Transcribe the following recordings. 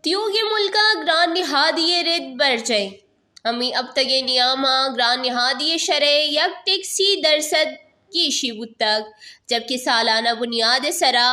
تیوگیں ملک ءَ گران نہادی ءِ رد برجاہ۔ ہمے ہپتگ ءِ نیام ءَ گران نہادی ءِ شرح یک ٹک سی درسد گیشی بوتگ، جبکہ سالانہ بنیاد ءِ سرا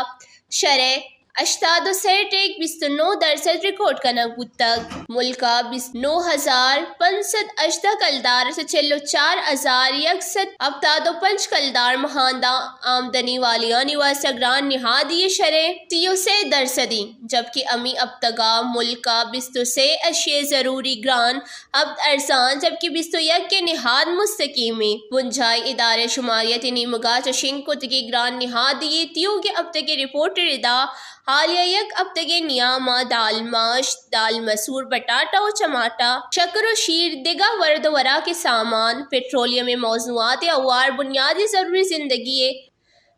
شرح ہشتاد ءُ سے ٹک بیست ءُ نو درسد ریکارڈ کنگ بوتگ۔ ملک ءَ بیست نو ہزار پنچ سد ہژدہ کلدار ءَ چہ چل ءُ چار ہزار یک سد ہپتاد ءُ پنچ کلدار ماہاندہ آمدنی والیانی واستہ گران نہادی ءِ شرح سی ءُ سے درسد ایں، جبکہ ہمے ہپتگ ءَ ملک ءَ بیست ءُ سے اشیاء ضروری گران، ہپت ارزان، جبکہ بیست ءُ یک ءِ نہاد مستقیم ایں۔ بنجاہی ادارہ شماریات ءِ نیمگ ءَ چہ شنگ کتگیں گران نہادی ءِ تیوگیں ہپتگ ءِ رپورٹ ءِ ردا حالیہ یک ہپتگ ءِ نیام ءَ دال ماش، دال مسور، بٹاٹا ءُ چماٹا، شکر ءُ شیر، دگہ ورد ءُ وراک ءِ سامان، پٹرولیم ءِ موضوعات ءِ ہوار بنیادی ضروری زندگی ءِ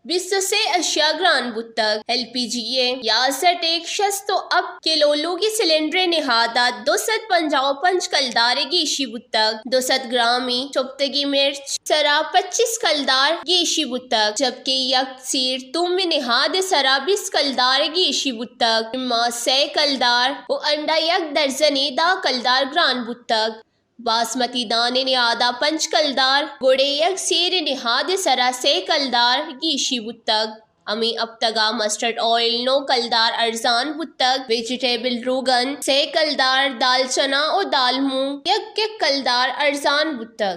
بیست ءُ سے اشیاء گران بوتگ۔ ایل پی جی ءِ یازدہ ٹک شست ءُ ہپت کلو لوگی سلنڈر ءِ نہاد ءَ دو سد پنجاہ ءُ پنچ کلدار ءِ گیشی بوتگ۔ دو سد گرامیں چپتگیں مرچ ءِ سرا پچیس کلدار گیشی بوتگ، جبکہ یک سیر توم ءِ نہاد ءِ سرا بیست کلدار ءِ گیشی بوتگ۔ ماہ سے کلدار ءُ انڈا یک درزنے دہ کلدار گران بوتگ۔ باسمتی دان ءِ نہاد ءَ پنچ کلدار، گڑ ءِ یک سیر ءِ نہاد ءِ سرا سے کلدار گیشی بوتگ۔ ہمے ہپتگ ءَ مسٹرڈ آئل نو کلدار ارزان بوتگ، ویجیٹیبل روگن سے کلدار، دال چنا ءُ دال مونگ یک یک کلدار ارزان بوتگ۔